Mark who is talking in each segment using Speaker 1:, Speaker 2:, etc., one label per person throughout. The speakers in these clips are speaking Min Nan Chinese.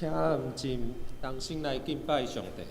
Speaker 1: 請毋進，同心來敬拜上帝。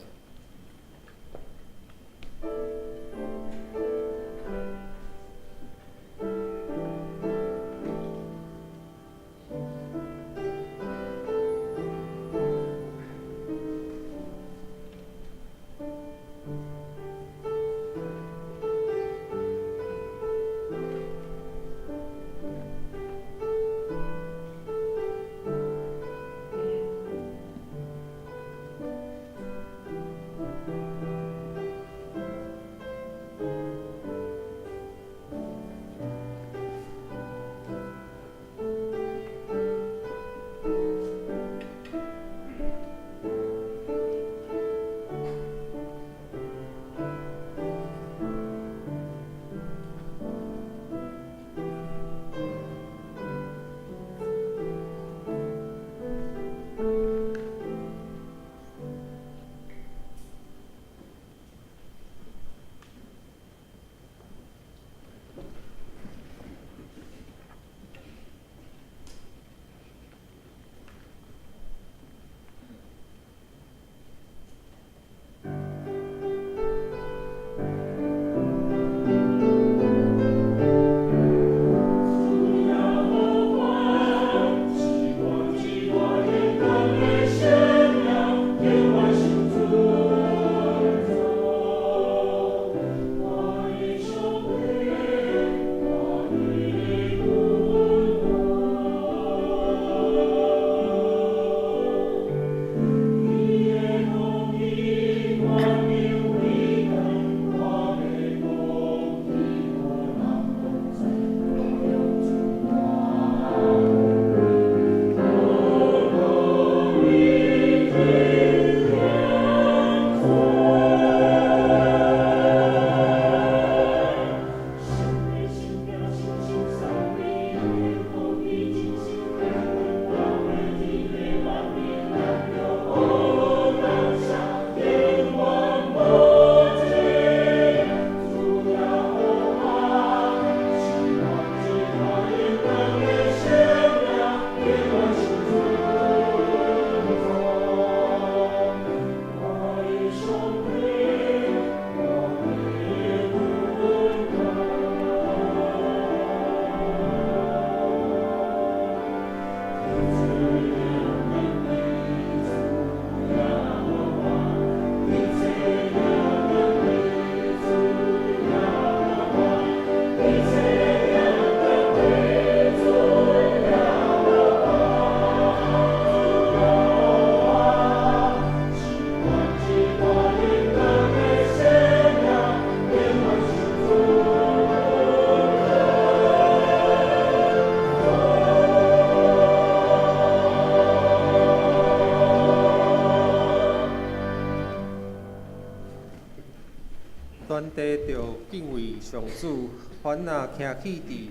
Speaker 1: 全地著敬畏上主，凡若徛起佇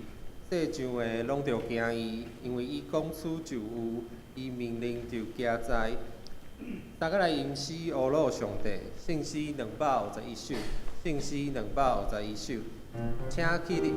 Speaker 1: 世上的，攏著驚伊，因為伊講出就有，伊命令就行在。大家來吟詩呵咾上帝，聖詩251首，聖詩251首，請起立。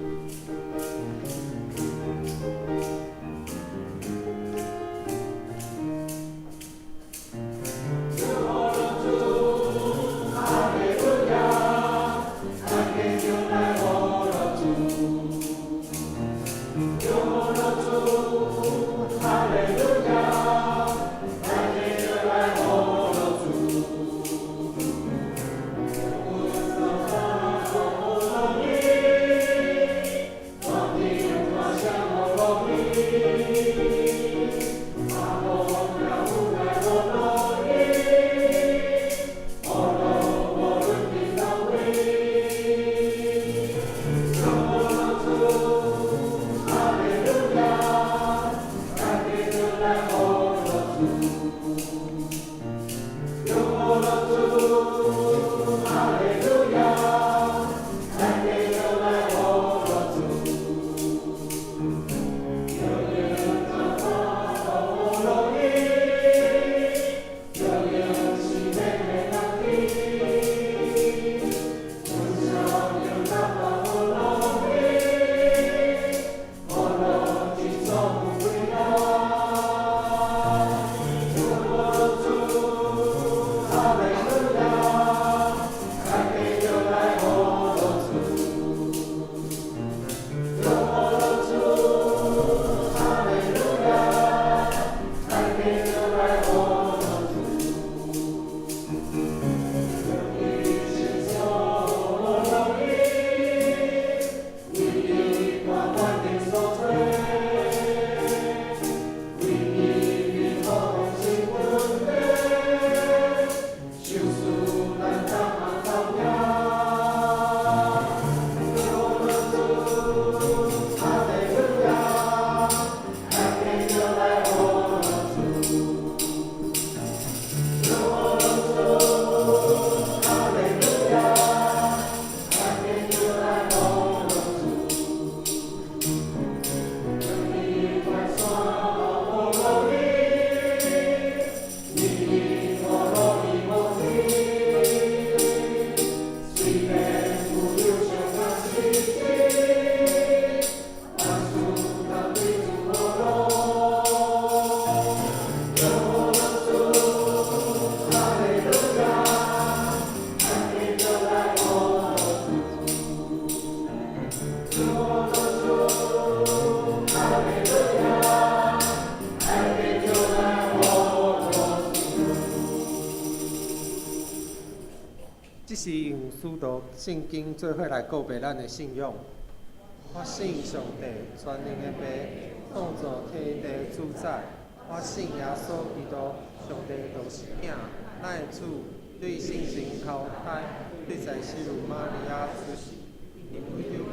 Speaker 1: 使徒信經做伙來告白咱的信仰。我信上帝，全能的父，創造天地主宰。我信耶穌基督，上帝獨生囝，咱的主，對聖神頭胎，對在聖母瑪利亞出世，伫本丟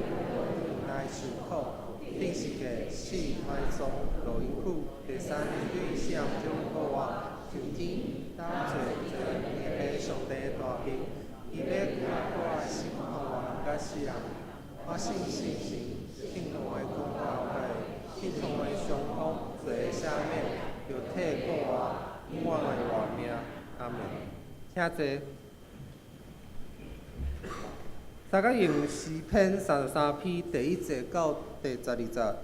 Speaker 1: 來受苦，釘十架，死，埋葬，落陰府，第三日對死人中復活，上天，倒坐全能的父上帝大爿，伊欲來判死活人佮死人。我信聖神，聖堂的公教會，聖徒的相通，罪的赦免，肉體復活，永遠的活命。阿門。請坐。大家用詩篇33篇第1節到第12節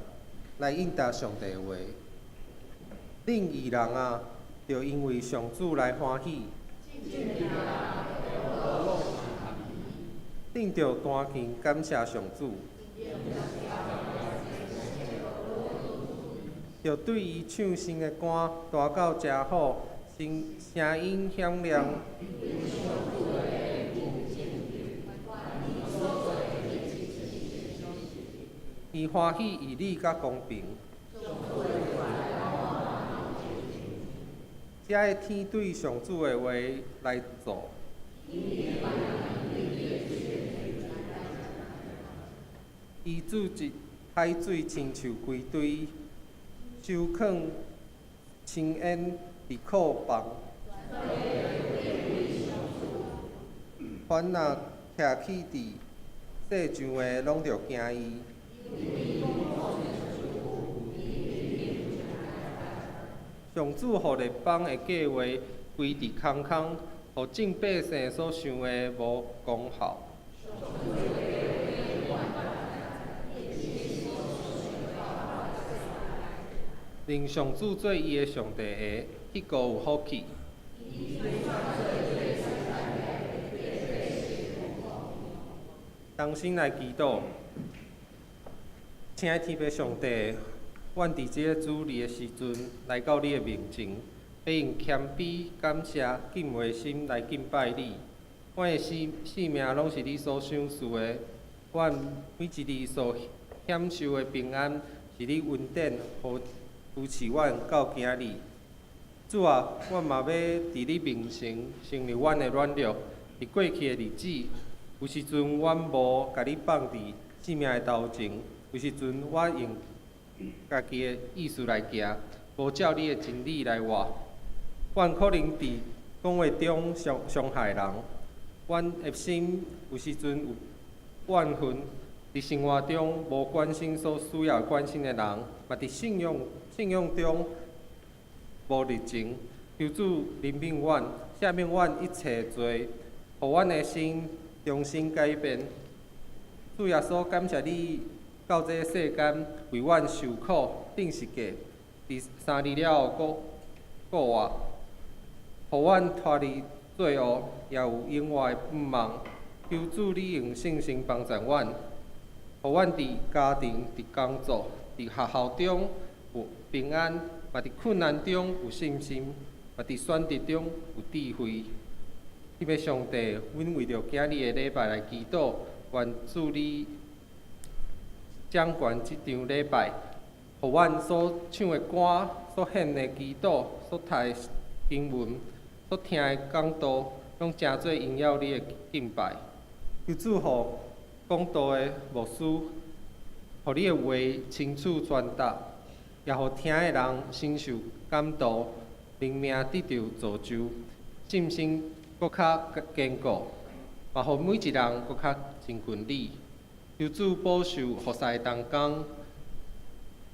Speaker 1: 來應答上帝的話。恁義人啊，著因為上主來歡喜。恁著彈琴感謝上主，著對伊唱新的歌，彈到誠好，聲聲音響亮。伊歡喜義理佮公平，才會天對上主的話來做。伊組織海水親像規堆，收囥深淵佇庫房。凡若徛起佇世上的，攏著驚伊。上主予列邦的計劃歸佇空空，予眾百姓所想的無功效。認上主做伊的上帝的，彼個有福氣。同心來祈禱，親愛天父上帝，阮佇這个主日的時陣來到你的面前，欲用謙卑、感謝、敬畏心來敬拜你。阮的生性命攏是你所賞賜的，阮每一日所享受的平安，是你恩典予扶持阮到今日。主啊，阮嘛欲佇你面前承認阮的軟弱。佇過去的日子，有時陣阮無共你放佇性命的頭前，有時陣我用家己的意思來行，無照你的真理來活。阮可能佇講話中傷傷害人，阮的心有時陣有怨恨，佇生活中無關心所需要關心的人，嘛佇信仰信仰中無熱情。求主憐憫阮，赦免阮一切罪，予阮的心重新改變。主耶穌，感謝你到這个世間為阮受苦、釘十架，佇3日了後閣復活，予阮脫離罪惡，也有永活的盼望。求主你用聖神幫助阮，予阮佇家庭、佇工作、佇學校中有平安，嘛佇困難中有信心，嘛佇選擇中有智慧。天父上帝，阮為著今日的禮拜來祈禱，願主你掌權這場禮拜，予阮所唱的歌、所獻的祈禱、所讀的經文、所聽的講道，攏成做榮耀你的敬拜。求主予講道的牧師，予你的話清楚傳達，也予聽的人深受感動，靈命得著造就，信心閣較堅固，嘛予每一人閣較親近你。求主保守服侍的同工，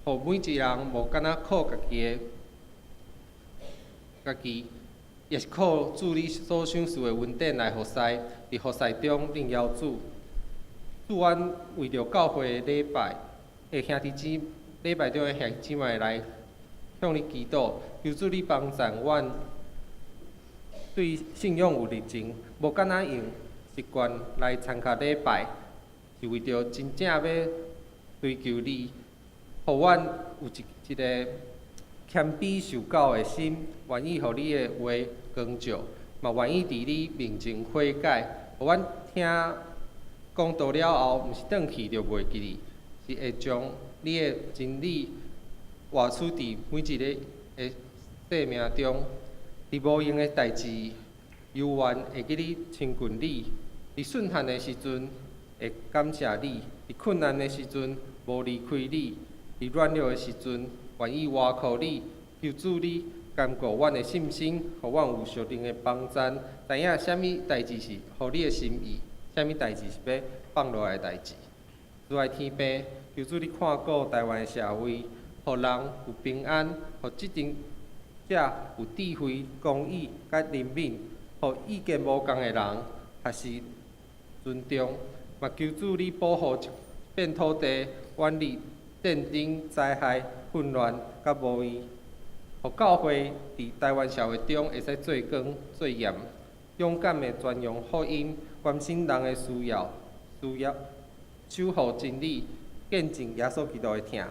Speaker 1: 予每一人無干焦靠家己的家己，也是靠主你所賞賜的恩典來服侍，佇服侍中榮耀主。主，阮為著教會的禮拜的兄弟姊禮拜中的兄弟姊妹來向你祈禱，求主你幫助阮對信仰有熱情，無干焦用習慣來參加禮拜，是為著真正欲追求你，予阮有一一個謙卑受教的心，願意予你的話光照，嘛願意佇你面前悔改，予阮聽講道了後，毋是轉去就袂記得，是會將你的真理活出佇每一个的生命中。佇無閒的代誌，猶原會記得親近你；佇順順的時陣，會感謝你；佇困難的時陣，無離開你；佇軟弱的時陣，願意倚靠你。求主你堅固阮的信心，予阮有屬靈的幫贊，知影啥物代誌是合你的心意，啥物代誌是欲放落來的代誌。主愛天父，求主你看顧台灣的社會，予人有平安，予執政者有智慧、公義佮憐憫，予意見無仝的人學習尊重。嘛求主你保護這片土地，遠離戰爭、災害、混亂佮無義，予教會佇台灣社會中會使做光做鹽，勇敢的傳揚福音，關心人的需要，需要守護真理，見證耶穌基督的疼。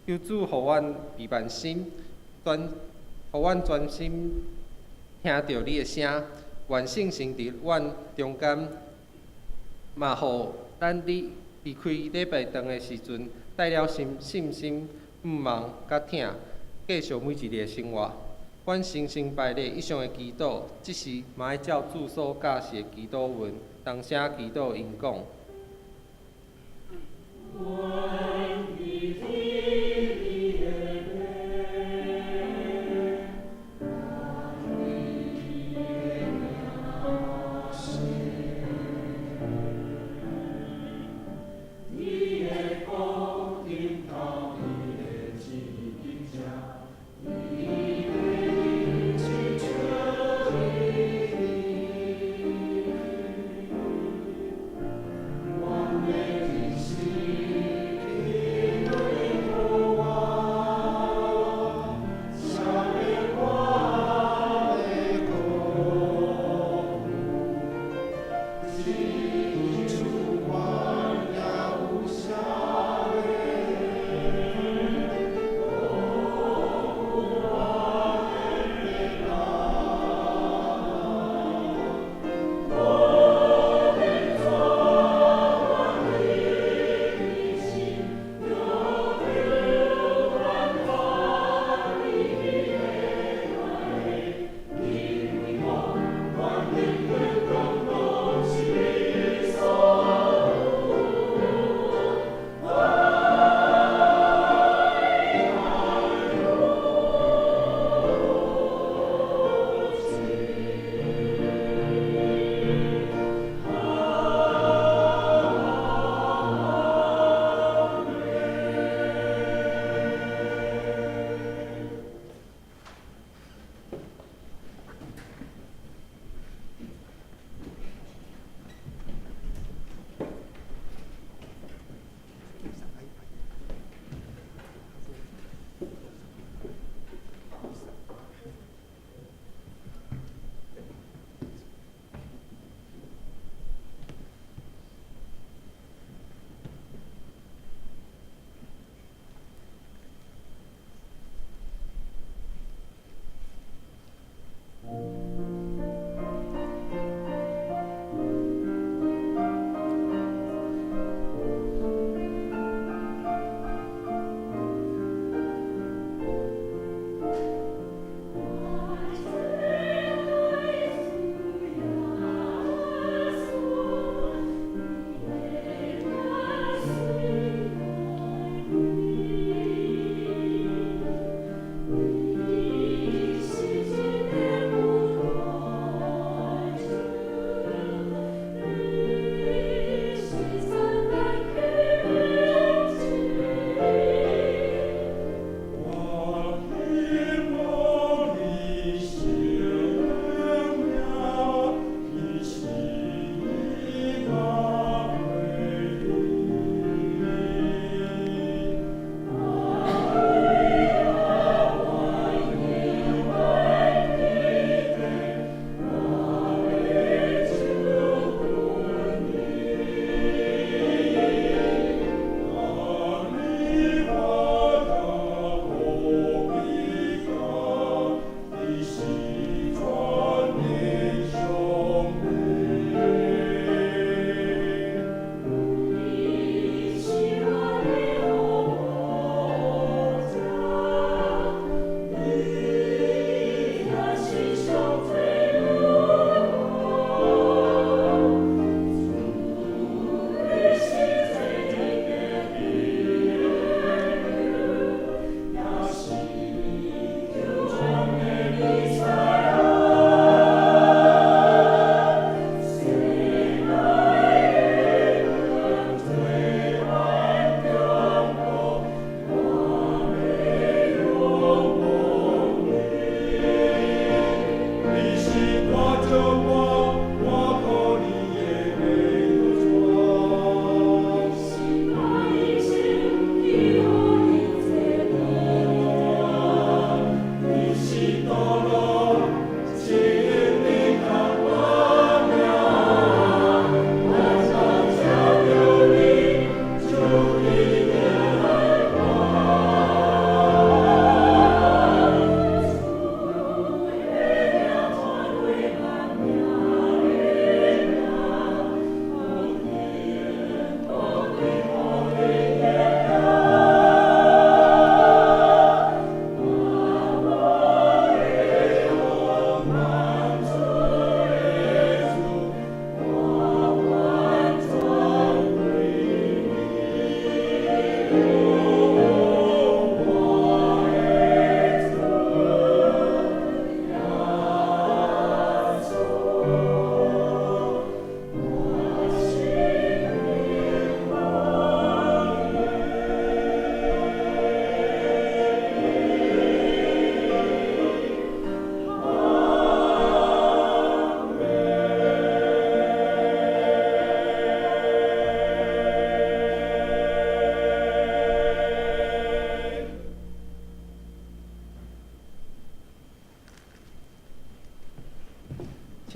Speaker 1: 求主予阮避慢心，予阮專心聽著你的聲，願聖神佇阮中間，嘛予咱佇離開禮拜堂的時陣，帶了信心、盼望佮疼，繼續每一日的生活。阮誠心拜禮以上的祈禱，這是嘛愛照主所教示的祈禱文，同聲祈禱𪜶講。
Speaker 2: 阮記得你的名，你的名聲，你的國臨到你的旨意成，你的親像伫天。阮的日食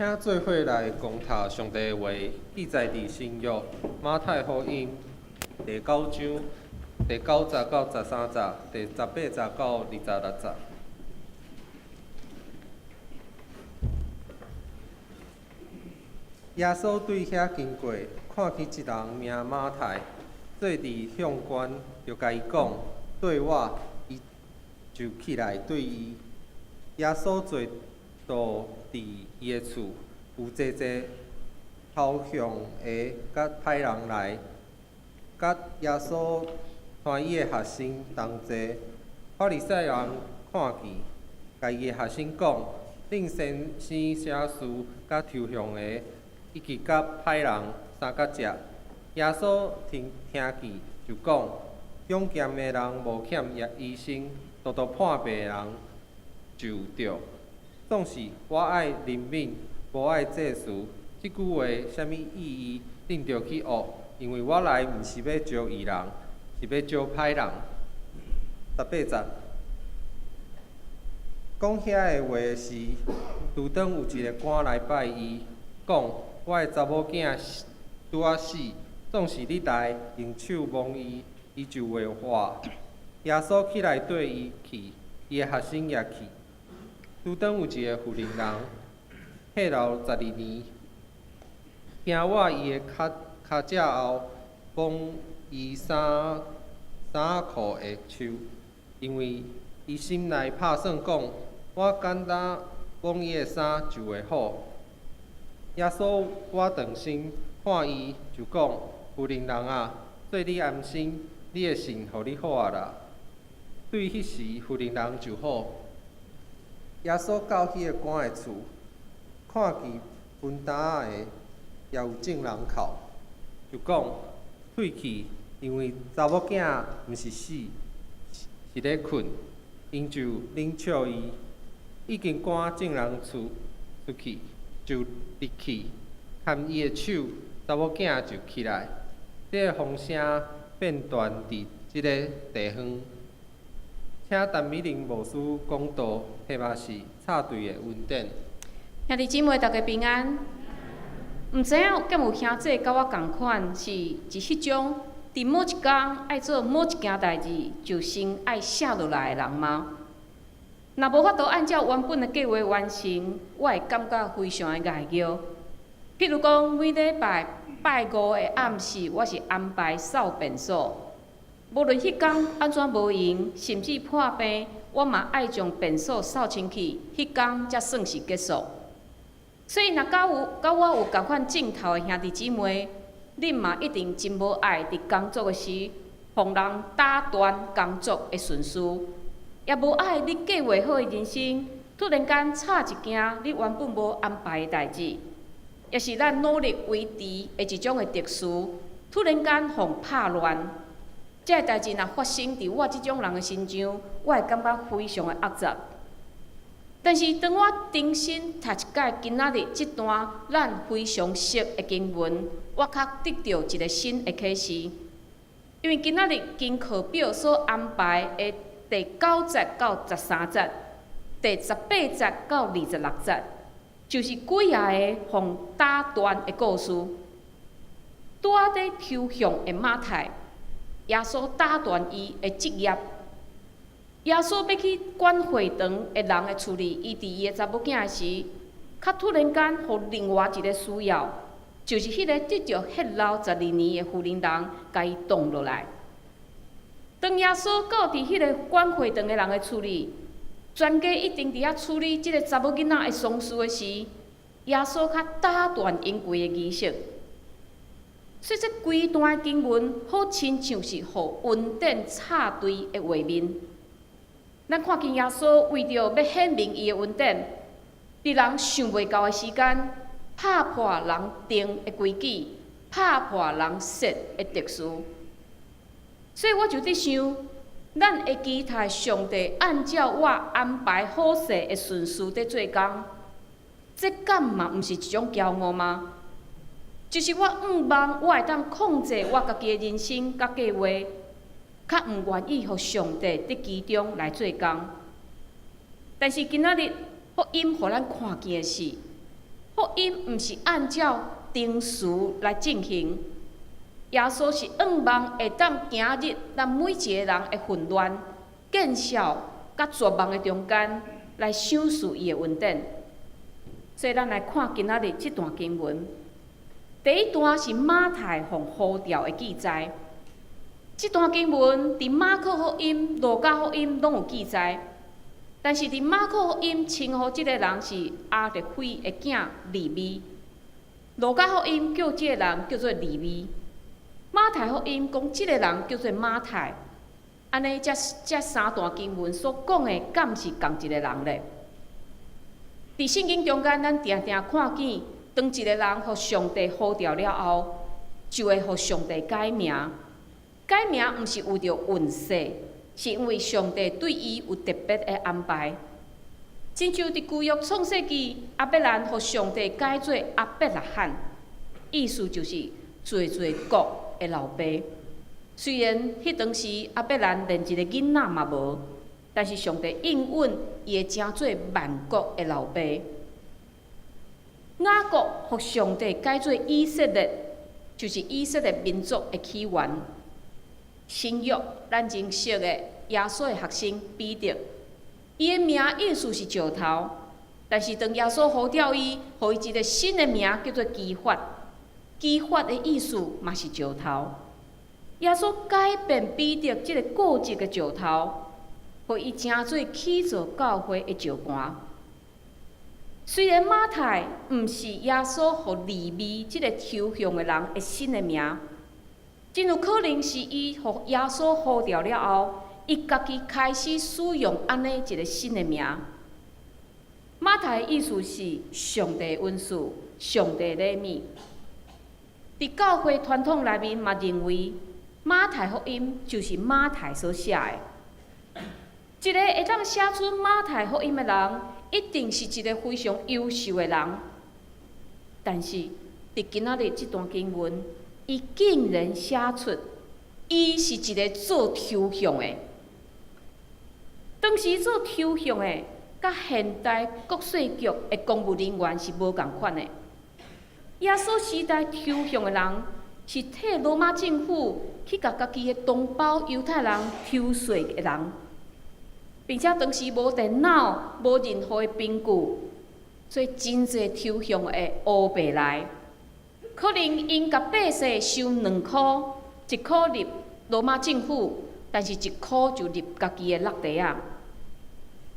Speaker 1: 請做伙來共讀上帝的話，記載佇新約馬太福音第九章第九節到十三節，第十八節到二十六節。耶穌對遐經過，看見一人名馬太，坐佇向關，就共伊講：綴我，伊就起來綴伊。耶穌坐倒佇伊的厝，有濟濟抽象的佮歹人來，佮耶穌帶伊的學生同坐。法利賽人看見，共伊的學生講：恁先生寫書佮抽象的，一直佮歹人相佮食。耶穌聽聽見，就講：強健的人無欠醫生，獨獨破病的人就著。總是我愛憐憫，無愛祭司。這句話啥物意義？恁著去學，因為我來毋是欲召義人，是欲召歹人。十八節，講遐个話時，拄當有一个官來拜伊，講：我的查某囝拄仔死，總是你來用手摸伊，伊就會活。耶穌起來綴伊去，伊的學生也去。拄當有一个婦人人，血流十二年，行倚伊的跤跤脊後，摸伊衫衫仔褲的袖，因為伊心內拍算講：我簡單摸伊的衫就會好。耶穌倚轉身看伊，就講：婦人人啊，做你安心，你的信予你好啊啦。對彼時，婦人人就好。耶穌到彼个官的厝，看見分擔仔的也有眾人哭，就講：退去，因為查某囝毋是死，是咧睏。𪜶就冷笑伊。已經趕眾人出出去，就入去，牽伊的手，查某囝就起來。這个風聲遍傳佇這个地方。請陳美玲牧師講道，題目是插隊的恩典。
Speaker 3: 兄弟姊妹，大家平安。毋知影敢有兄弟佮我仝款，是是彼種佇某一工愛做某一件代誌，就先愛寫落來的人嗎？若無法度按照原本的計劃完成，我會感覺非常的礙虐。譬如講，每禮拜拜五的暗時，我是安排掃便所。無論彼工按怎無閒，甚至破病，我嘛愛將便所掃清氣，彼工才算是結束。所以，若佮有佮我有仝款症頭的兄弟姊妹，恁嘛一定真無愛佇工作的時，予人打斷工作的順序，也無愛你計劃好的人生，突然間插一件你原本無安排的代誌，抑是咱努力維持的一種的秩序，突然間予拍亂。這个代誌若發生佇我這種人的身上，我會感覺非常的壓雜。但是當我重新讀一擺今仔日這段咱非常熟的經文，我較得著一个新的啟示。因為今仔日經課表所安排的第九節到十三節，第十八節到二十六節，就是幾仔个予打斷的故事。拄仔佇抽象的馬太，耶穌打斷伊的職業。耶穌欲去管會堂的人的厝裡，醫治伊的查某囝時，較突然間，予另外一个需要，就是彼個得著血漏十二年的婦人人，共伊擋落來。當耶穌到佇彼个管會堂的人的厝裡，全家一定佇遐處理這个查某囡仔的喪事的時，耶穌較打斷𪜶規个儀式。所以這規段的經文，好親像是予恩典插隊的畫面。咱看見耶穌為著欲顯明伊的恩典，佇人想袂到的時間，拍破人定的規矩，拍破人設的秩序。所以我就佇想，咱會期待上帝按照我安排好勢的順序佇做工，這敢嘛毋是一種驕傲嗎？就是我向望我會當控制我家己的人生佮計劃，較毋願意予上帝佇其中來做工。但是今仔日福音予咱看見的是，福音毋是按照程序來進行。耶穌是向望會當行入咱每一個人的混亂、見笑佮絕望的中間，來賞賜伊的恩典。所以，咱來看今仔日這段經文。第一段是馬太予呼召的記載。這段經文佇馬可福音、路加福音攏有記載，但是佇馬可福音稱呼這个人是亞勒腓的囝利未，路加福音叫這个人叫做利未，馬太福音講這个人叫做馬太。按呢，這三段經文所講的，敢是仝一个人咧？佇聖經中間，咱定定看見，當一个人予上帝呼召了後，就會予上帝改名。改名毋是為著運勢，是因為上帝對伊有特別的安排。親像佇舊約創世記，亞伯蘭予上帝改做亞伯拉罕，意思就是濟濟國的老爸。雖然彼當時亞伯蘭連一個囡仔嘛無，但是上帝應允伊會成做萬國的老爸。雅各予上帝改做以色列，就是以色列民族的起源。新約咱認識的耶穌的學生彼得，伊的名意思是石頭，但是當耶穌呼召伊，予伊一个新的名叫做基法。基法的意思嘛是石頭。耶穌改變彼得這个固執的石頭，予伊成做起造教會的石盤。雖然馬太毋是耶穌予利未這个抽象的人的新的名，真有可能是伊予耶穌呼召了後，伊家己開始使用按呢一个新的名。馬太的意思是上帝恩賜、上帝禮物。佇教會傳統內面嘛認為，馬太福音就是馬太所寫的。一個會當寫出馬太福音的人，一定是一個非常優秀的人。但是，佇今仔日這段經文，伊竟然寫出，伊是一個做抽象的。當時做抽象的，佮現代國稅局的公務人員是無仝款的。耶穌時代抽象的人，是替羅馬政府去共家己的同胞猶太人抽稅的人，並且當時無電腦，無任何的憑據，所以真濟抽象會烏白來。可能𪜶共百姓收兩箍，一箍入羅馬政府，但是一箍就入家己的落袋仔。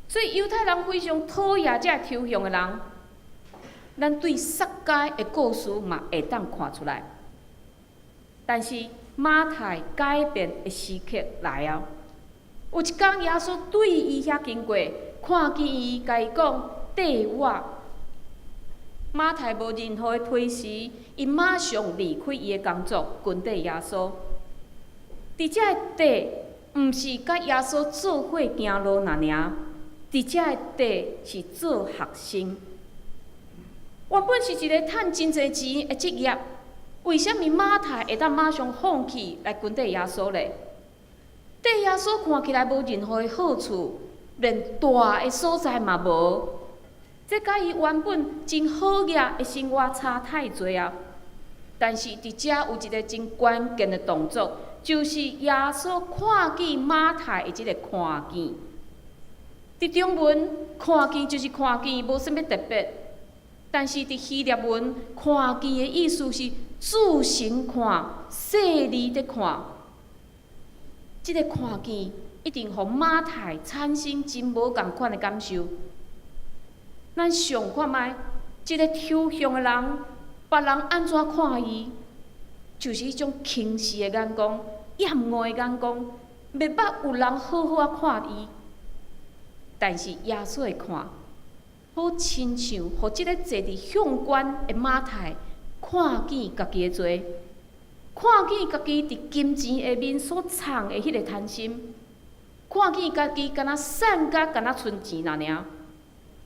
Speaker 3: 所以猶太人非常討厭這个抽象的人。咱對撒該的故事嘛會當看出來。但是馬太改變的時刻來啊！有一工耶穌對伊遐經過，看見伊，共伊講：綴我。馬太無任何的推辭，伊馬上離開伊的工作，跟綴耶穌。佇遮的綴，毋是佮耶穌做伙行路爾爾，佇遮的綴是做學生。原本是一个趁真濟錢的職業，為啥物馬太會當馬上放棄來跟綴耶穌咧？綴耶穌看起來無任何的好處，連蹛的所在嘛無。這佮伊原本真好額的生活差太濟啊！但是佇遮有一个真關鍵的動作，就是耶穌看見馬太的這个看見。佇中文看見就是看見，無啥物特別。但是佇希臘文看見的意思是注神看、細膩的看。這个看見一定予馬太產生真無仝款的感受。咱想看覓，這个抽象的人，別人按怎看伊，就是彼種輕視的眼光、厭惡的眼光，袂捌有人好好仔看伊。但是耶穌的看，好親像予這个坐佇向懸的馬太看見家己的罪，看見家己佇金錢下面所藏的彼个貪心，看見家己敢若散甲敢若賰錢爾爾，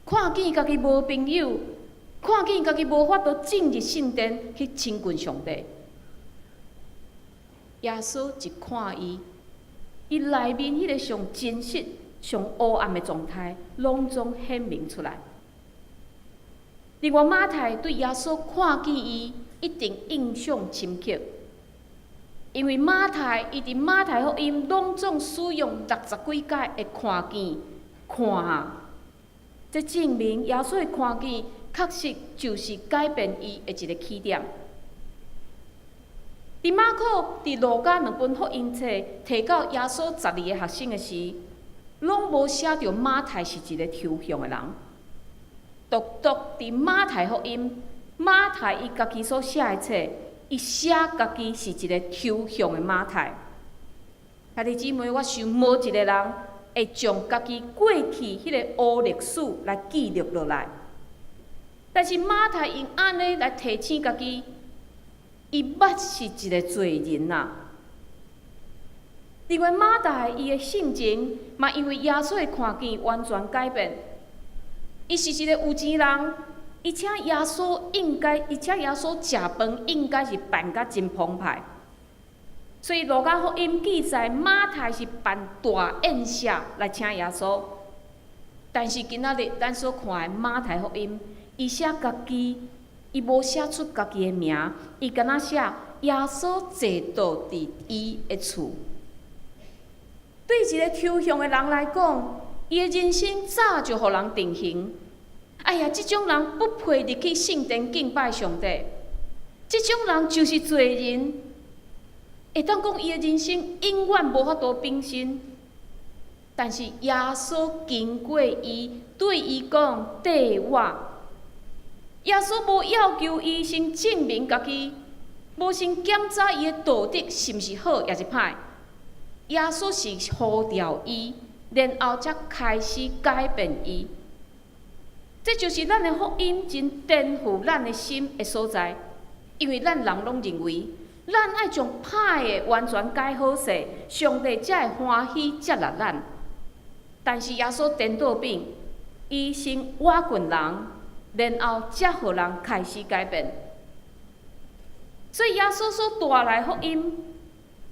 Speaker 3: 看見家己無朋友，看見家己無法度進入聖殿去親近上帝。耶穌一看伊，伊內面彼个上真實、上黑暗的狀態，攏總顯明出來。另外，馬太對耶穌看見伊，一定印象深刻，因為馬太伊佇馬太福音攏總使用六十幾擺的看見看啊，這證明耶穌的看見確實就是改變伊的一个起點。佇馬可、佇路加兩本福音冊提到耶穌十二个學生的時，攏無寫著馬太是一个抽象的人。獨獨佇馬太福音，馬太伊家己所寫的冊，伊寫家己是一个抽象的馬太。兄弟姊妹，我想無一个人會將家己過去彼个烏歷史來記錄落來。但是馬太用按呢來提醒家己，伊捌是一个罪人啊。另外，馬太伊的性情嘛，因為耶穌的看見完全改變。伊是一个有錢人，伊請耶穌食飯應該是辦甲真澎湃。所以路加福音記載，馬太是辦大宴席來請耶穌。但是今仔日咱所看的馬太福音，伊寫家己，伊無寫出家己的名，伊干焦寫耶穌坐倒佇伊的厝。對一个抽象的人來講，伊的人生早就予人定型。哎呀，這種人不配入去聖殿敬拜上帝，這種人就是罪人。會當講伊的人生永遠無法度變新。但是耶穌經過伊，對伊講：綴我。耶穌無要求伊先證明家己，無先檢查伊的道德是毋是好，抑是歹。耶穌是呼召伊，然後才開始改變伊。這就是咱的福音真顛覆咱的心的所在，因為咱人攏認為，咱愛將歹的完全改好勢，上帝才會歡喜接納咱。但是耶穌顛倒反，伊先倚近人，然後才予人開始改變。所以耶穌所帶來福音，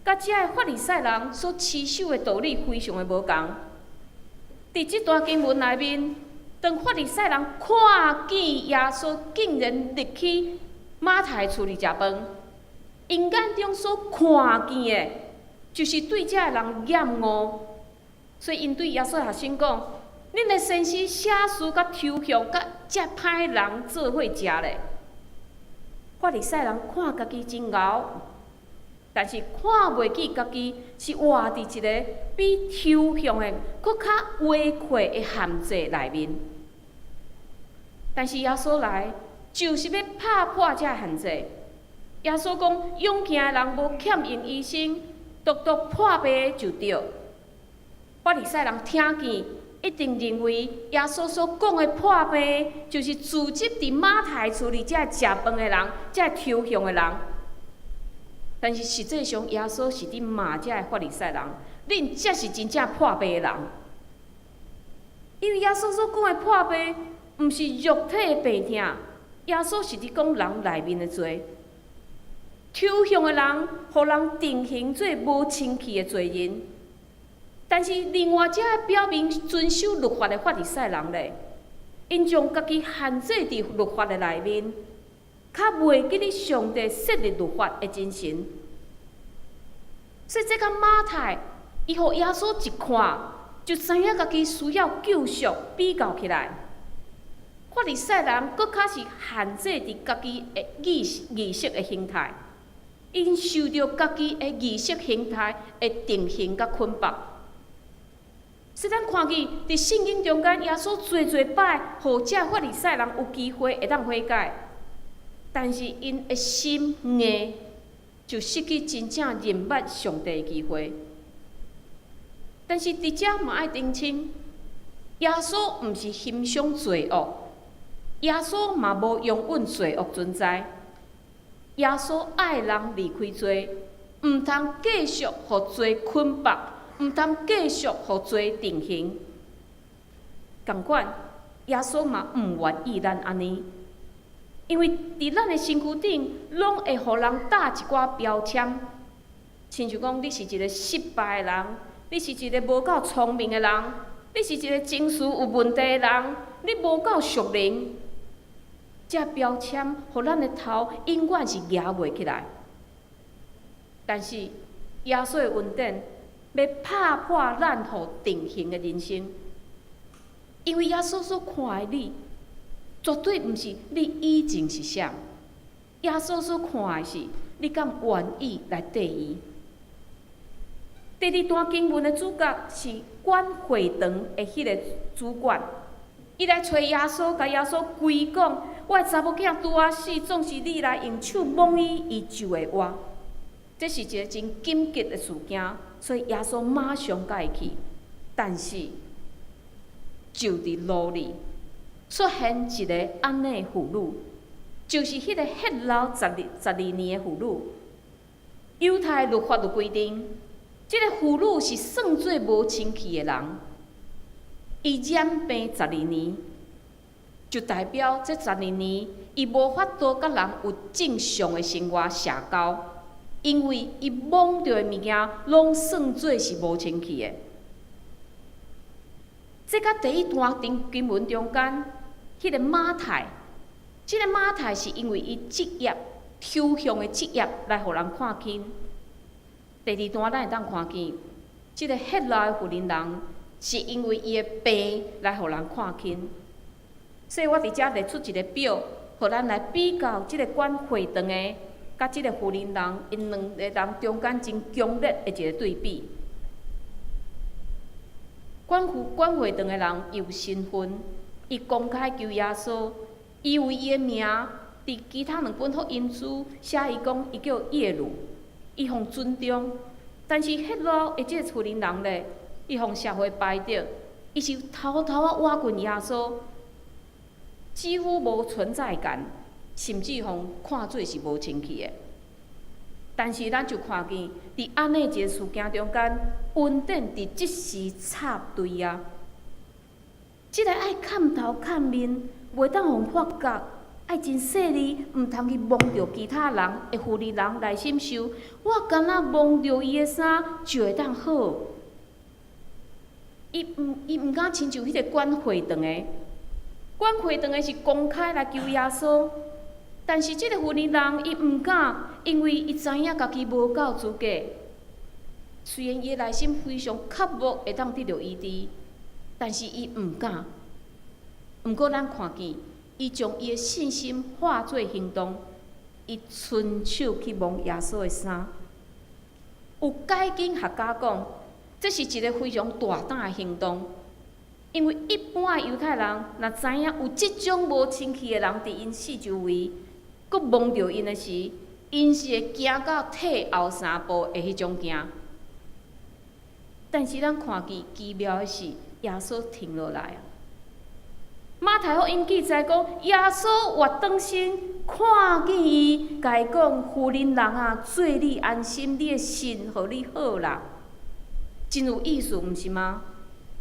Speaker 3: 佮這个法利賽人所持守的道理非常的無仝。佇這段經文內面，當法利賽人看見耶穌竟然入去馬太厝裡食飯，𪜶眼中所看見的，就是對這个人厭惡，所以𪜶對耶穌學生講：恁的先師寫書佮抽象，佮這歹人做伙食咧。法利賽人看家己真𠢕，但是看袂起家己是活佇一个比抽象的閣較迂迴的限制內面。但是耶穌來，就是欲拍破這个限制。耶穌講：勇健的人無欠用醫生，獨獨破病的就著。法利賽人聽見，一定認為耶穌所講的破病，就是直指佇馬太厝裡這食飯的人，這抽象的人。但是實際上，耶穌是佇罵這个法利賽人，恁才是真正破病的人。因為耶穌所講的破病，毋是肉體的病痛，耶穌是佇講人內面的罪。抽象的人，予人定型做無清氣的罪人。但是另外這个表明遵守律法的法利賽人咧，𪜶將家己限制佇律法的內面，較袂記得上帝設立律法的精神。所以這個馬太，伊予耶穌一看，就知影家己需要救贖，比較起來，法利賽人閣較是限制佇家己的意識的形態，𪜶受著家己的意識形態的定型佮捆綁。所以咱看見佇聖經中間，耶穌濟濟擺，予這法利賽人有機會會當悔改，但是𪜶的心硬，就失去真正認捌上帝的機會。但是佇遮嘛愛澄清，耶穌毋是欣賞罪惡，耶穌嘛無容忍罪惡存在。耶穌愛人離開罪，毋通繼續予罪捆綁，毋通繼續予罪定型。仝款，耶穌嘛毋願意咱按呢，因為佇咱的身軀頂，攏會予人貼一寡標籤，親像講你是一个失敗的人，你是一个無夠聰明的人，你是一个情緒有問題的人，你無夠屬靈。這標籤，予咱的頭永遠是夯袂起來。但是耶穌的恩典欲拍破咱予定型的人生，因為耶穌所看的你，絕對毋是你以前是啥。耶穌所看的是你敢願意來綴伊。第二段經文的主角是管會堂的彼个主管，伊來揣耶穌，共耶穌跪講：我的查某囝拄仔死，總是你來用手摸伊，伊就會活。這是一个真緊急的事件，所以耶穌馬上共伊去。但是就佇路裡出現一个按呢的婦女，就是彼个血漏12年的婦女。猶太律法就規定，這个婦女是算做無清氣的人，伊染病十二年，就代表這十二年伊無法度佮人有正常的生活社交，因為伊摸著的物件攏算做是無清氣的。這佮第一段經文中間，彼个馬太，這个馬太是因為伊職業抽象的職業來予人看輕。第二段咱會當看見，這个血漏的婦人人是因為伊的病來予人看輕。所以我佇遮列出一个表，予咱來比較這个管會堂的，佮這个婦人人，𪜶兩个人中間真強烈的一个對比。管會堂的人，伊有身份，伊公開求耶穌，伊有伊的名，佇其他兩本福音書寫伊講，伊叫耶魯，伊予尊重。但是血漏的這個婦人人咧，伊予社會排斥，伊是偷偷仔倚近耶穌，幾乎無存在感，甚至予看做是無清氣的。但是咱就看見，佇按呢一个事件中間，恩典佇這時插隊啊！這个愛崁頭崁面，袂當予發覺，愛真細膩，毋通去摸著其他人的婦人人內心想：我敢若摸著伊的衫，就會當好。伊毋敢親像彼个管會堂的，管會堂的是公開來求耶穌，但是這个婦人人伊毋敢，因為伊知影家己無夠資格。雖然伊的內心非常渴慕會當得著醫治，但是伊毋敢。毋過咱看見，伊將伊的信心化做行動，伊伸手去摸耶穌的衫。有解經學家講，這是一个非常大膽的行動，因為一般的猶太人若知影有這種無清氣的人佇𪜶四周圍，閣摸著𪜶的時，𪜶是會驚到退後三步的彼種驚。但是咱看見奇妙的是，耶穌停落來啊！馬太福音記載講，耶穌倚轉身看見伊，共伊講：婦人人啊，做你安心，你的信予你好啦。真有意思，毋是嗎？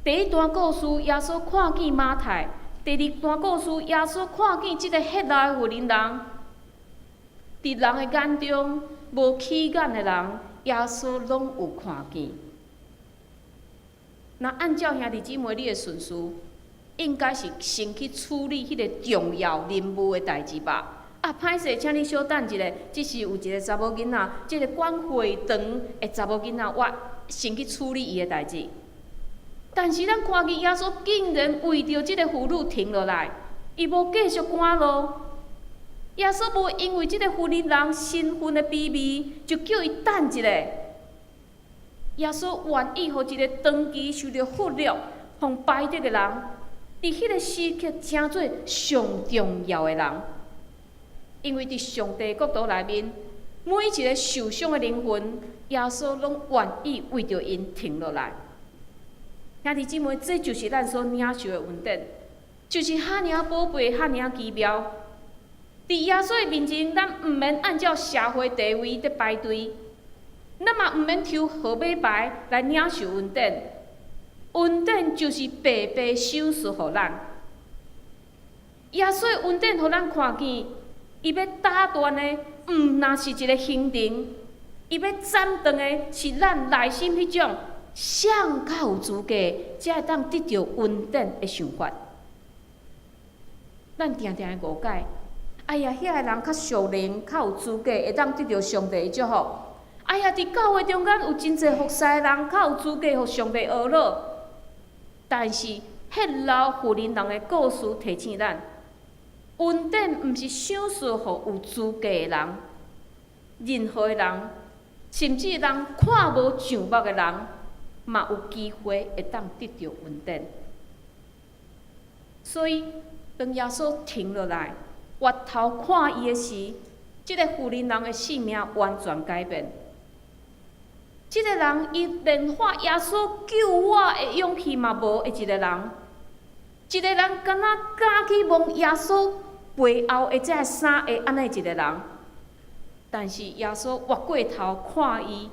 Speaker 3: 第一段故事，耶穌看見馬太；第二段故事，耶穌看見這个血漏的婦人人。佇人的眼中無起眼的人，耶穌攏有看見。若按照兄弟姊妹你的順序，應該是先去處理彼個重要任務的代誌吧？啊，歹勢，請你小等一下，這是有一个查某囡仔，這个管會堂的查某囡仔，我先去處理伊的代誌。但是咱看見耶穌竟然為著這個婦女停落來，伊無繼續趕路。耶穌無因為這个婦人人身份的卑微，就叫伊等一下。耶穌願意予一个長期受著忽略、予排斥的人，佇彼个時刻成做上重要的人。因為佇上帝國度內面，每一个受傷的靈魂，耶穌攏願意為著𪜶停落來。兄弟姊妹，這就是咱所領受的恩典，就是遐爾寶貝，遐爾奇妙。佇耶穌的面前，咱毋免按照社會地位佇排隊，咱嘛毋免抽號碼牌來領受恩典。恩典就是白白賞賜予咱。耶穌的恩典予咱看見，伊欲打斷的，毋但是一个行程，伊欲斬斷的是咱內心彼種誰較有資格，才會當得著恩典的想法。咱定定會誤解。哎呀，遐个人較屬靈，較有資格，會當得著上帝的祝福。哎呀，佇教會中間有真濟服侍的人，較有資格予上帝呵咾。但是，血漏婦人的故事提醒咱，恩典毋是賞賜予有資格的人，任何的人，甚至人看無上目的人，嘛有機會會當得著恩典。所以，當耶穌停落來，回頭看伊的時，這個婦人的性命完全改變。這個人伊連喊耶穌救我的勇氣嘛無的一個人，一個人敢若敢去摸耶穌背後的這个衫的按呢一個人，但是耶穌回過頭看伊，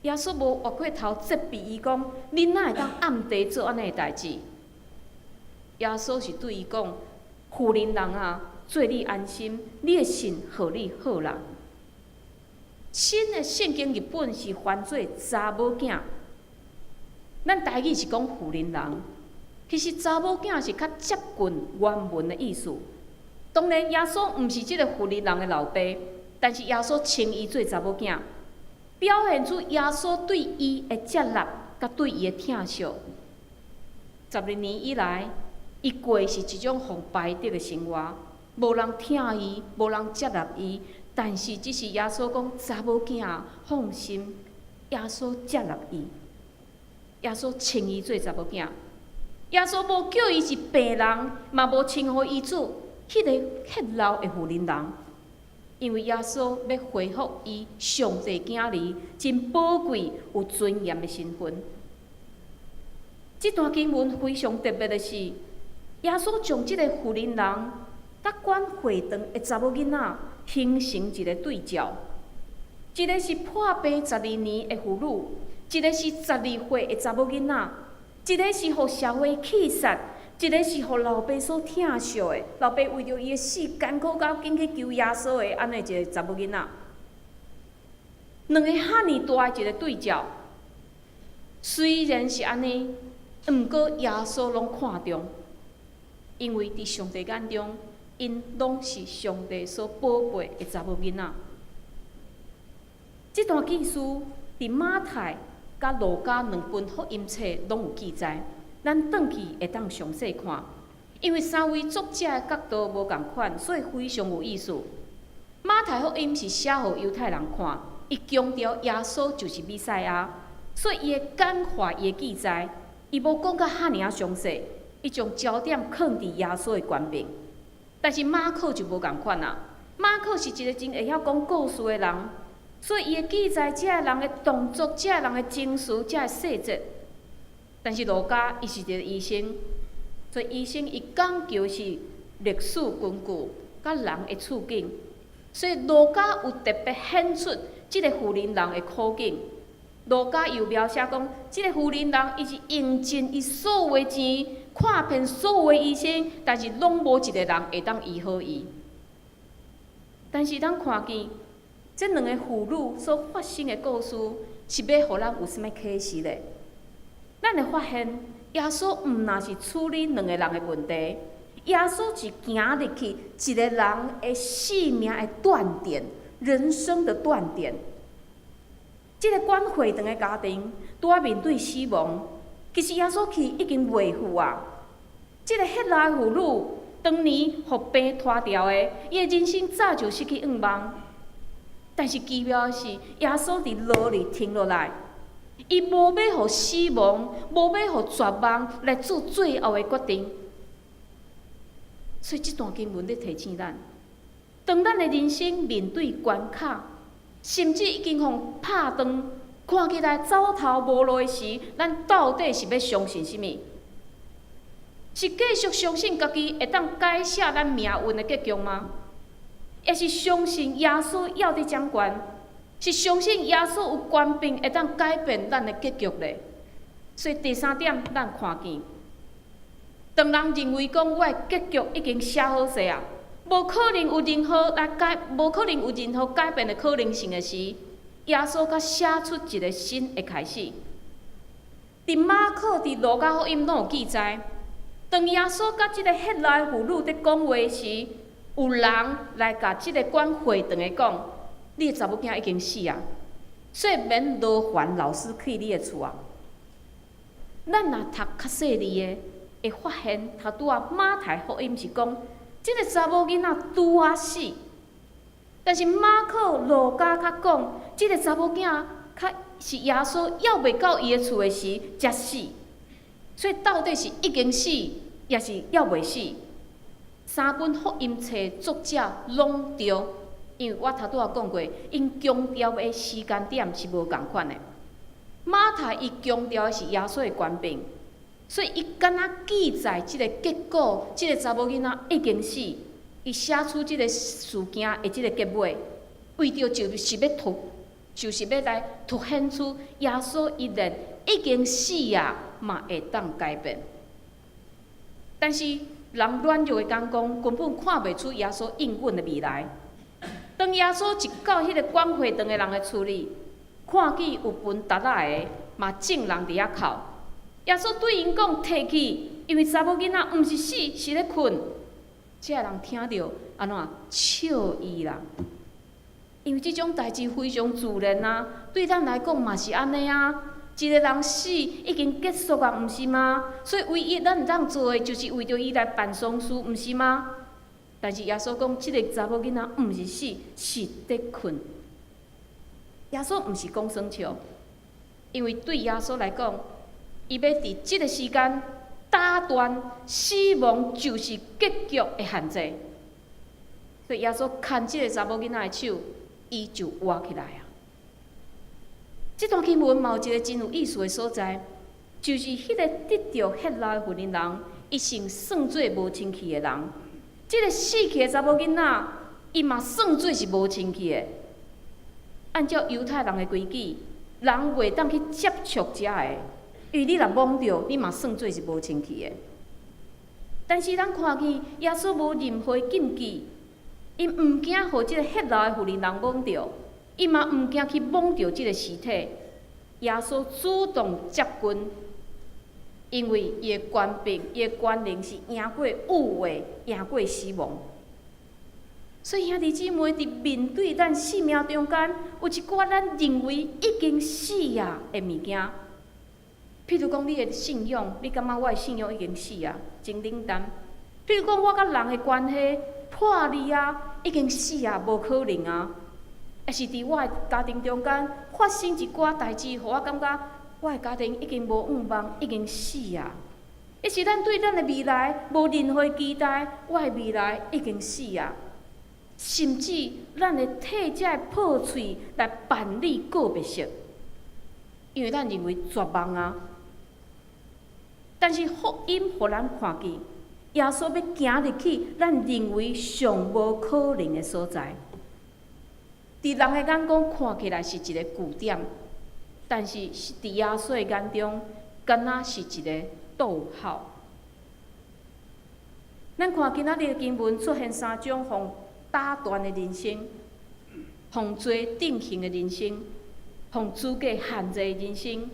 Speaker 3: 耶穌無回過頭責備伊講：你哪會當暗地做按呢的代誌？耶穌是對伊講：婦人啊，做你安心，你的信予你好啦。新的聖經譯本是翻做查某囝，咱台語是講婦人人，其實查某囝是較接近原文的意思。當然，耶穌毋是這个婦人的老爸，但是耶穌稱伊做查某囝，表現出耶穌對伊的接納，佮對伊的疼惜。12年以來，伊過是一種予排斥的生活，無人疼伊，無人接納伊。但是，只是耶穌講查某囝放心，耶穌接納伊，耶穌稱伊做查某囝。耶穌無叫伊是病人，嘛無稱呼伊做彼个血漏的婦人人，因為耶穌欲恢復伊上帝囝兒真寶貴、有尊嚴的身份。這段經文非常特別的是，耶穌將這个婦人人佮管會堂的查某囡仔形成一个對照，一个是破病十二年的婦女，一个是十二歲的查某囡仔，一个是予社會棄殺，一个是予老爸所疼惜的，老爸為著伊的死艱苦到緊去求耶穌的，按呢一个查某囡仔，兩个遐爾大的一个對照，雖然是按呢，毋過耶穌攏看重，因為佇上帝眼中，𪜶攏是上帝所寶貝的查某囡仔。這段記事佇馬太佮路加兩本福音冊攏有記載，咱轉去會當詳細看。因為三位作者的角度無仝款，所以非常有意思。馬太福音是寫予猶太人看，伊強調耶穌就是彌賽亞，所以伊會簡化伊的記載，伊無講甲遐爾仔詳細，伊將焦點囥佇耶穌的權柄。但是馬可就無仝款啊，馬可是一个真會曉講故事的人，所以伊會記載這个人的動作、這个人的情緒、這个細節。但是路加伊是一个醫生，所以醫生伊講求是歷史根據佮人的處境，所以路加有特別顯出這个婦人的苦境。路加又描寫講，這个婦人伊是用盡伊所有的錢，看遍所有的醫生，但是攏無一个人會當醫好伊。但是咱看見這兩个婦女所發生的故事，是欲予咱有啥物啟示咧？咱會發現，耶穌毋但是處理兩个人的問題，耶穌是行入去一个人的生命的斷點，人生的斷點。這个管會堂的家庭，拄仔面對死亡，其實耶穌去已經袂赴啊。這个血漏的婦女，當年予病拖掉的，伊的人生早就失去向望。但是奇妙的是，耶穌佇牢裡停落來，伊無欲予死亡，無欲予絕望來做最後的決定。所以這段經文咧提醒咱，當咱的人生面對關卡，甚至已經予拍斷，看起來走投無路的時，咱到底是欲相信啥物？是繼續相信家己會當改寫咱命運的結局嗎？抑是相信耶穌猶佇掌權？是相信耶穌有權柄會當改變咱的結局咧？所以第三點，咱看見，當人認為講我的結局已經寫好勢啊，無可能有任何來改，無可能有任何改變的可能性的時，耶穌閣寫出一个新的開始。佇馬可、佇路加福音攏有記載，當耶穌佮這个血漏的婦女佇講話時，有人來共這个管會堂的講：你的查某囝已經死啊，所以免勞煩老師去你的厝啊。咱若讀較細膩的，會發現頭拄仔馬太福音是講，這个查某囡仔拄仔死，但是馬可、路加較講，這个查某囝較是耶穌猶未到伊的厝的時才死，所以到底是已經死，抑是猶未死？三本福音冊作者攏對，因為我頭拄仔講過，𪜶強調的時間點是無仝款的。馬太伊強調的是耶穌的權柄，所以伊敢若記載這個結果，這個查某囡仔已經死，伊寫出這個事件的這個結尾，為著就是欲來凸顯出耶穌伊連已經死啊，嘛會當改變。但是人軟弱的眼光根本看袂出耶穌應允的未來。當耶穌一到彼個管會堂的人的厝裡，看見有分疸仔的，嘛眾人佇遐哭。耶穌對𪜶講：提去，因為查某囡仔毋是死，是咧睏。這个人聽著按怎笑伊啦？因為這種代誌非常自然啊，對咱來講嘛是按呢啊。一個人死已經結束啊，毋是嗎？所以唯一咱會當做的，就是為著伊來辦喪事，毋是嗎？但是耶穌講，這个查某囡仔毋是死，是佇睏。耶穌毋是講耍笑，因為對耶穌來講，伊欲佇這个時間打斷死亡就是結局的限制。所以耶穌牽這个查某囡仔的手，伊就活起來啊！這段經文嘛有一个真有意思的所在，就是彼个得著血漏的婦人，伊是算做無清氣的人；這个死去的查某囡仔，伊嘛算做是無清氣的。按照猶太人的規矩，人袂當去接觸這个，因為你若摸著，你嘛算做是無清氣的。但是咱看見耶穌無任何禁忌，伊毋驚予這个血漏的婦人摸著，伊嘛毋驚去摸著這个屍體。耶穌主動接近，因為伊的權柄、伊的權能是贏過誤會、贏過死亡。所以兄弟姊妹，佇面對咱生命中間有一寡咱認為已經死啊的物件，譬如講你的信仰，你感覺我的信仰已經死啊，真冷淡；譬如講我佮人的關係破裂啊，已經死啊，無可能啊。抑是佇我的家庭中間發生一寡代誌，予我感覺我的家庭已經無向望，已經死啊。抑是咱對咱的未來無任何期待，我的未來已經死啊。甚至咱會提這个破碎來辦理告別式，因為咱認為絕望啊。但是福音予咱看見，耶穌欲行入去咱認為上無可能的所在。佇人的眼光看起來是一个句點，但是佇耶穌的眼中，敢若是一个逗號。咱看今仔日的經文出現三種予打斷的人生，予罪定刑的人生，予資格限制的人生，予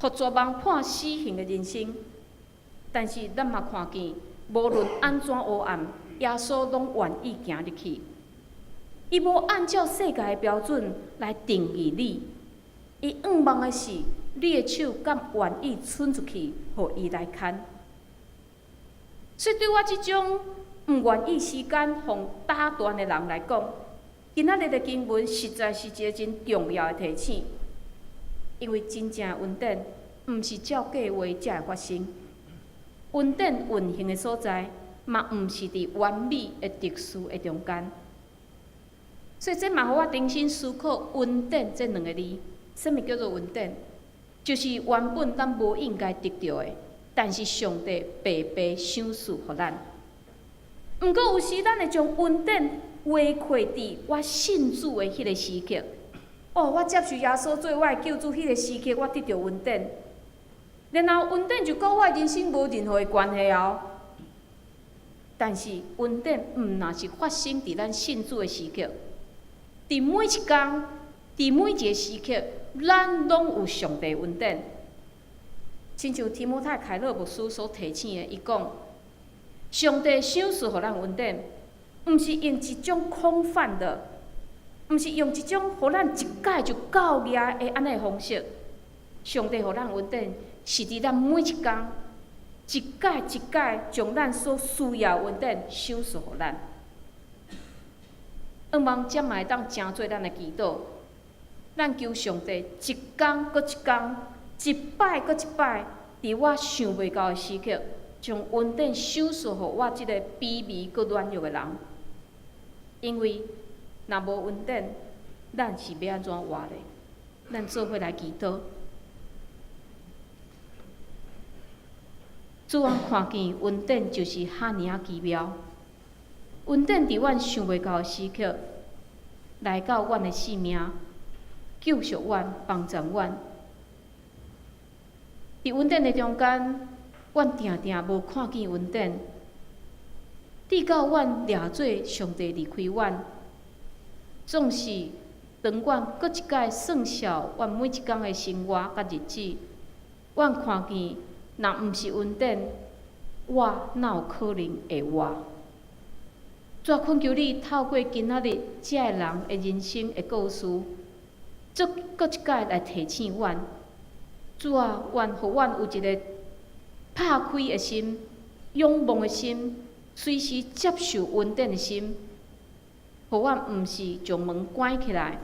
Speaker 3: 絕望判死刑的人生。但是咱嘛看見，無論按怎黑暗，耶穌攏願意行入去。伊無按照世界的標準來定義你，伊向望的是你的手敢願意伸出去，予伊來牽。所以對我這種毋願意時間予打斷的人來講，今仔日的經文實在是一个真重要的提醒，因為真正的恩典毋是照計劃才會發生，恩典運行的所在嘛毋是佇完美的秩序的中間。所以這嘛予我重新思考恩典這兩个字。啥物叫做恩典？就是原本咱無應該得著的，但是上帝白白賞賜予咱。毋過有時咱會將恩典劃開佇我信主的彼个時刻。哦，我接受耶穌做我的救主，彼个時刻我得著恩典。然後恩典就佮我的人生無任何的關係哦。但是恩典毋若是發生佇咱信主的時刻，佇每一工，佇每一個時刻，咱攏有上帝恩典。親像提摩太凱勒牧師所提醒的，伊講。上帝賞賜予咱恩典，毋是用一種空泛的，毋是用一種予咱一擺就夠額的按呢方式。上帝予咱恩典，是佇咱每一工，一擺一擺將咱所需要的恩典賞賜予咱。向望這嘛會當成做咱的祈禱。咱求上帝一工閣一工，一擺閣一擺，佇我想袂到的時刻，將恩典賞賜予我這個卑微閣軟弱的人。因為若無恩典，咱是欲按怎活咧？咱做伙來祈禱。主，阮看見恩典就是遐爾仔奇妙。恩典佇阮想袂到的時刻，來到阮的生命，救贖阮，幫助阮。佇恩典的中間，阮定定無看見恩典，直到阮掠做上帝離開阮，總是當阮閣一擺算數阮每一工的生活佮日子，阮看見，若毋是恩典，我哪有可能會活？主啊，懇求你透過今仔日這个人的人生的故事，閣閣一擺來提醒阮。主啊，願予阮有一个拍開的心、仰望的心，隨時接受恩典的心，予阮毋是將門關起來，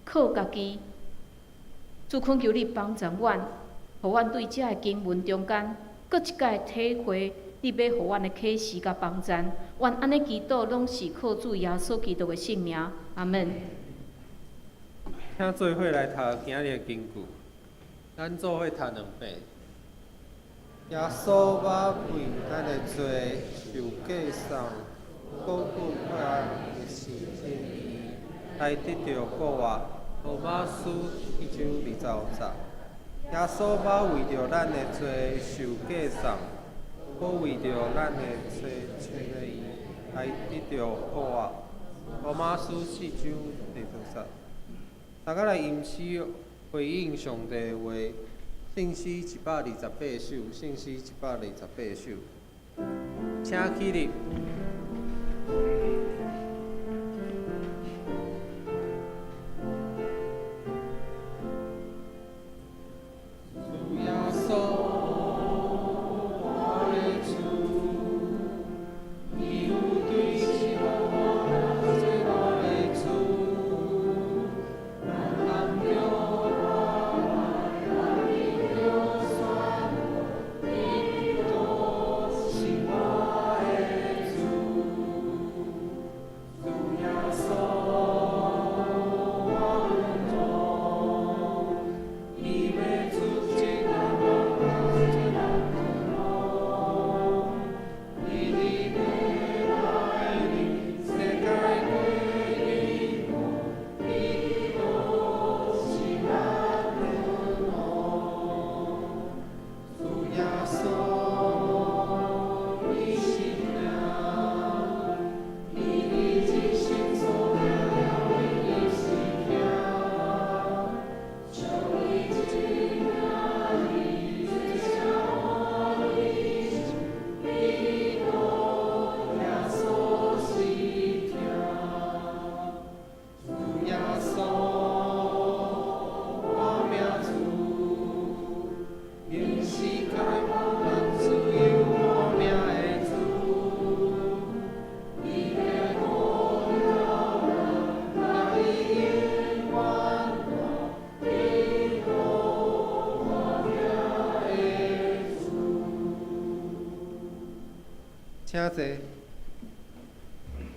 Speaker 3: 靠家己。主懇求你幫助阮，予阮對這个經文中間，閣一擺體會你欲予阮的啟示佮幫贊。阮按呢祈禱，攏是靠主耶穌基督的聖名。阿門。
Speaker 1: 請做伙來讀今仔日的經句，咱做伙讀兩遍。耶穌欲為咱的罪受價送，閣復活的時陣，伊來得著復活。羅馬書1章25節。耶穌欲為著咱的罪受價送，閣為著咱的罪稱義，來得著復活。羅馬書4章20節。大家來吟詩回應上帝的話，聖詩128首，聖詩128首，請起立。主耶穌，我的主，伊有對是我我的主，咱着我着山，基督是我的主，主耶穌，我的主，伊欲出征我伊伫来臨，世界的永基督是咱的王，主耶穌，伊是命，伊伫一生所了伊是疼，将伊一名伊这基督耶穌是疼，主耶穌，我命主，因是開咱自由活命的主，伊的光照咱，伊永遠基督我命的主。請坐。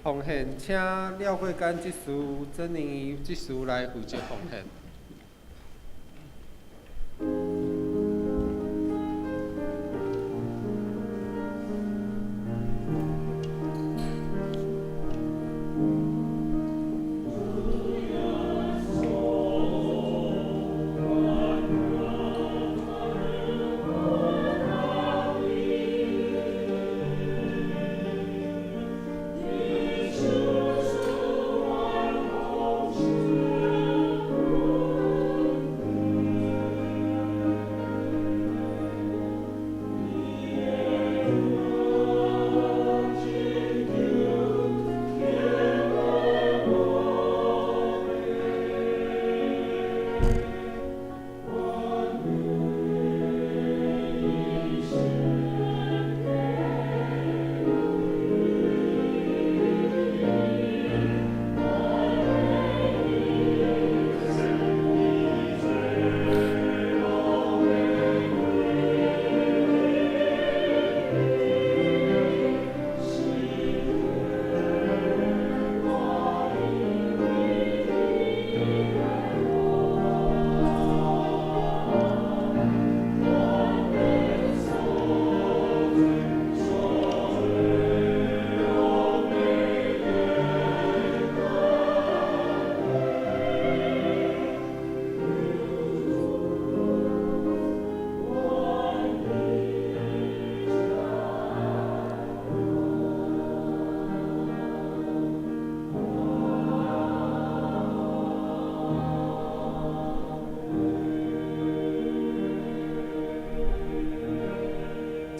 Speaker 1: 奉獻，請廖慧甘執事、曾玲儀執事來負責奉獻。
Speaker 2: 主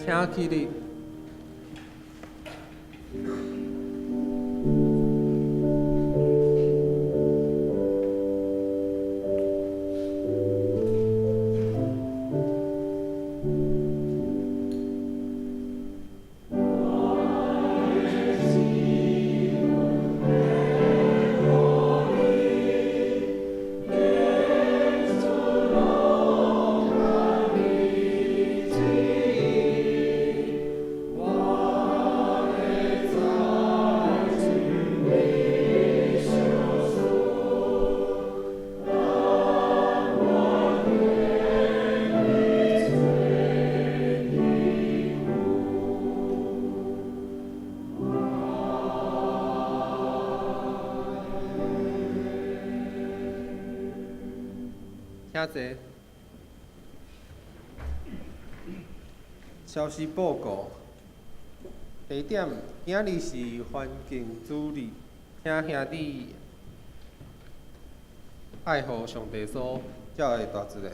Speaker 1: 請起立。請坐。消息報告。第一點，今仔日是環境主日，請兄弟愛護上帝所照的大自然。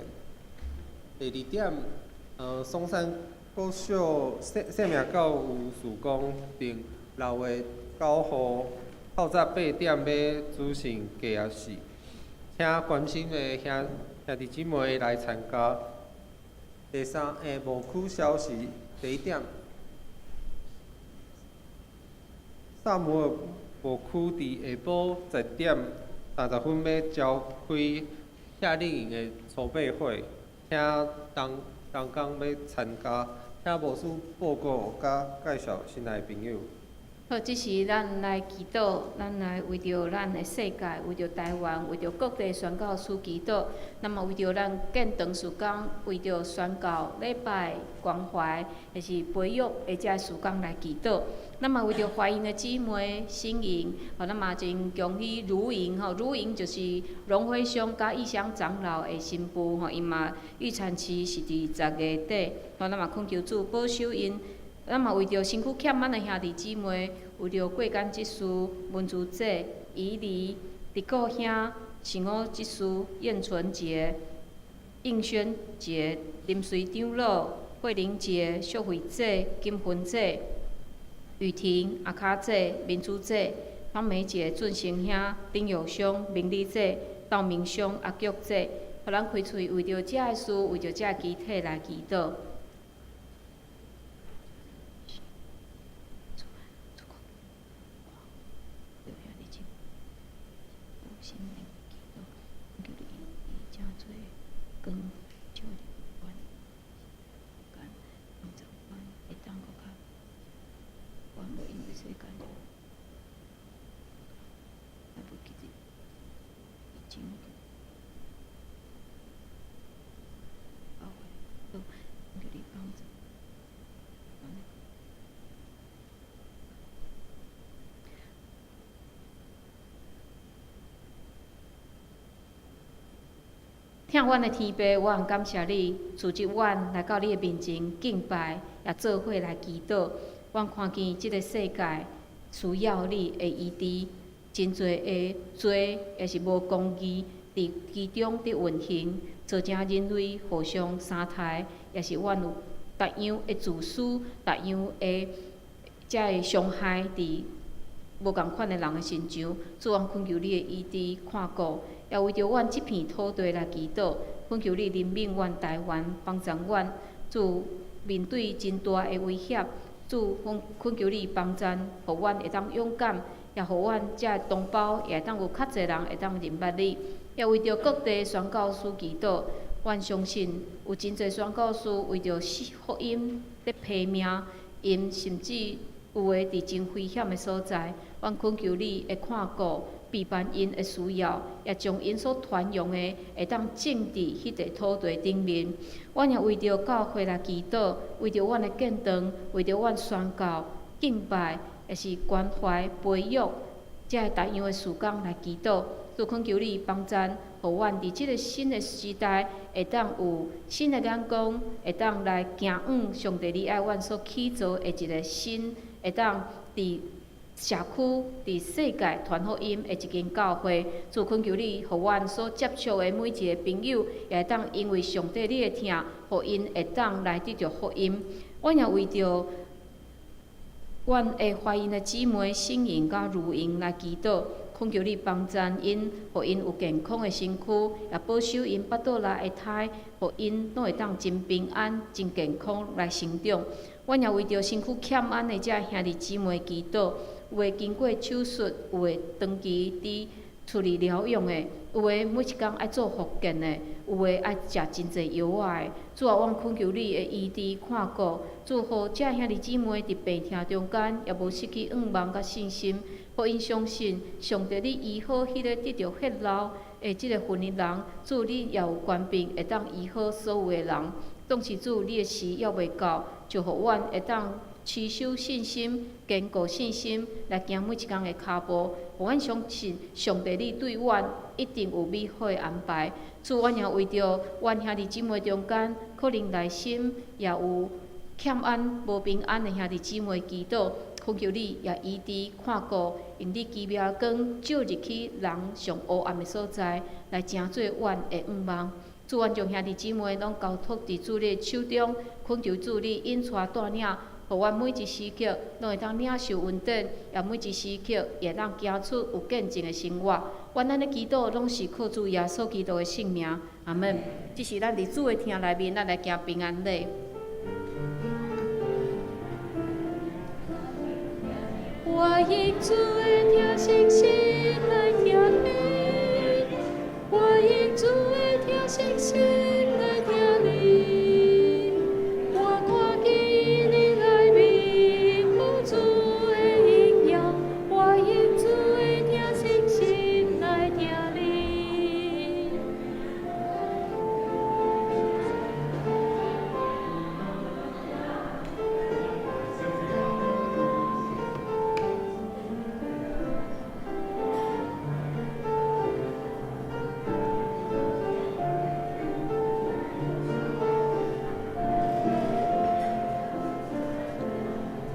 Speaker 1: 第二點，松山國小生命教育事工定6月9號透早8點欲舉行結業式，請關心的兄弟姊妹來參加。第三，牧區消息，第一點，薩摩爾牧區佇下晡10點30分欲召開夏令營的籌備會，請同工欲參加，請牧師報告佮介紹新來的朋友。
Speaker 3: 好，這時咱來祈禱，咱來為著咱的世界，為著台灣，為著各地宣教師祈禱。那麼為著咱建堂事工，為著宣教、禮拜、關懷，抑是培育的這事工來祈禱。那麼為著懷孕的姊妹、新穎，吼，咱嘛真恭喜如瑩吼，如瑩就是榮輝兄佮異鄉長老的新婦吼，𪜶嘛預產期是佇10月底，吼，咱嘛懇求主保守𪜶。咱嘛為著身軀欠滿的兄弟姊妹，為著過簡執事、文珠姐、怡梨、狄顧兄、聖五執事、燕純杰、應軒杰、林隨長老、慧玲姐、秀慧姐、金芬姐、雨婷、阿卡姐、民主姐、方梅姐、俊成兄、丁友兄、明麗姐、道明兄、阿菊姐，予咱開喙為著這个事，為著這个肢體來祈禱。疼阮的天父，我感謝你，組織阮來到你的面前敬拜，也做伙來祈禱。阮看見這个世界需要你的醫治，真濟的罪抑是無公義佇其中佇運行，造成人類互相傷害，抑是阮有逐樣的自私，逐樣的這个傷害佇無仝款的人的身上。主，阮懇求你的醫治看顧。也為著阮這片土地來祈禱，懇求你憐憫阮台灣，幫助阮。主面對真大的威脅，主懇求你幫助，予阮會當勇敢，也予阮這同胞也會當有較濟人會當認捌你。也為著各地宣教師祈禱，阮相信有真濟宣教師為著福音咧拼命，𪜶甚至有的佇真危險的所在，阮懇求你會看顧。備辦𪜶的需要，也將𪜶所傳揚的會當種佇彼塊土地頂面。阮也為著教會來祈禱，為著阮的建堂，為著阮宣教、敬拜，抑是關懷、培育，這个逐樣的事工來祈禱。主懇求你幫贊，予阮佇這个新的時代，會當有新的眼光，會當來行往上帝你愛阮所起造的一个新，會當佇社區佇世界傳福音的一間教會，主懇求你，予阮所接觸的每一个朋友，也會當因為上帝你的疼，予𪜶會當來得著福音。阮也為著阮的懷孕的姊妹新穎佮如瑩來祈禱，懇求你幫贊𪜶，予𪜶有健康的身軀，也保守𪜶腹肚內的胎，予𪜶攏會當真平安、真健康來成長。阮也為著身軀欠安的遮兄弟姊妹祈禱，有的經過手術，有的長期佇厝裡療養的，有的每一工愛做復健的，有的愛食真濟藥仔的。主啊，阮懇求你的醫治看顧，主予遮兄弟姊妹佇病痛中間，也無失去向望佮信心，予𪜶相信上帝你醫好彼个得著血漏的這个婦人，主你也有權柄會當醫好所有的人。縱使主你的時猶未到，就予阮會當持守信心、堅固信心，來行每一工的跤步。予阮相信上帝你對阮一定有美好的安排。主，阮也為著阮兄弟姊妹中間，可能內心也有欠安、無平安的兄弟姊妹祈禱，懇求你也醫治看顧，用你奇妙的光照入去人上烏暗的所在，來成做阮的向望。主，阮將兄弟姊妹攏交託佇主你的手中，懇求主你引帶帶領，予阮每一時刻攏會當領受恩典，也每一時刻也當行出有見證的生活。阮按呢祈禱，攏是靠主耶穌基督的聖名，阿門。這是咱佇主的廳內面，咱來行平安禮。我用主的疼惜心來疼你，我用主的疼惜心來疼你。我看見你內面有主的榮耀，我用主的疼惜心來疼你。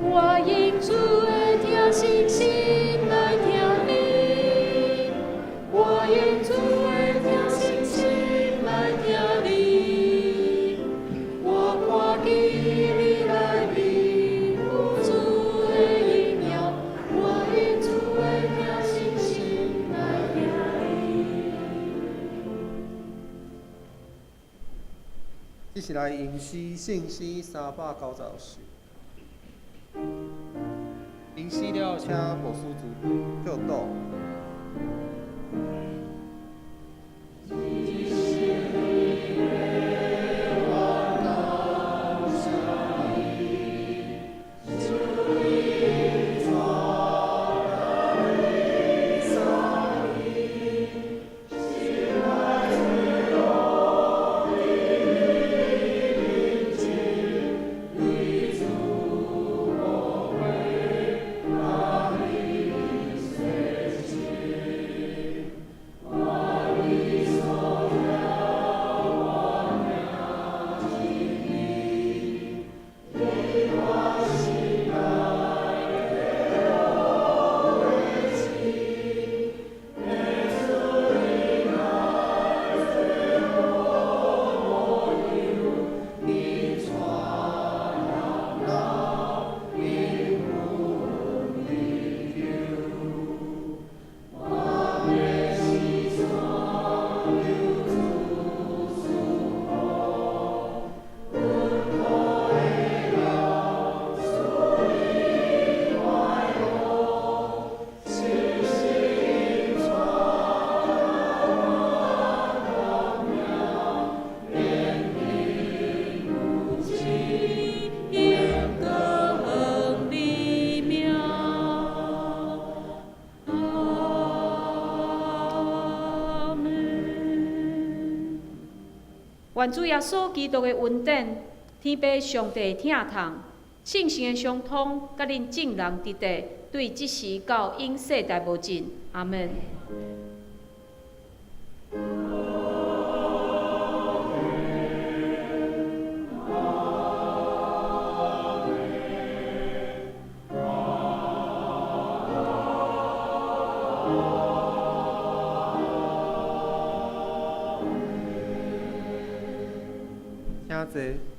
Speaker 3: 我用主的疼惜心來疼你，我用主的疼惜心來疼你。我看見你內面有主的榮耀，我用主的疼惜心來疼你。
Speaker 1: 這是來吟詩聖詩390首。吟詩了，請牧師主祝禱。
Speaker 3: 應當你名，阿門。願主耶穌基督的恩典、天父上帝的疼痛、聖神的相通，佮恁眾人佇佇，對這時到永世代無盡。阿門。
Speaker 1: 請坐。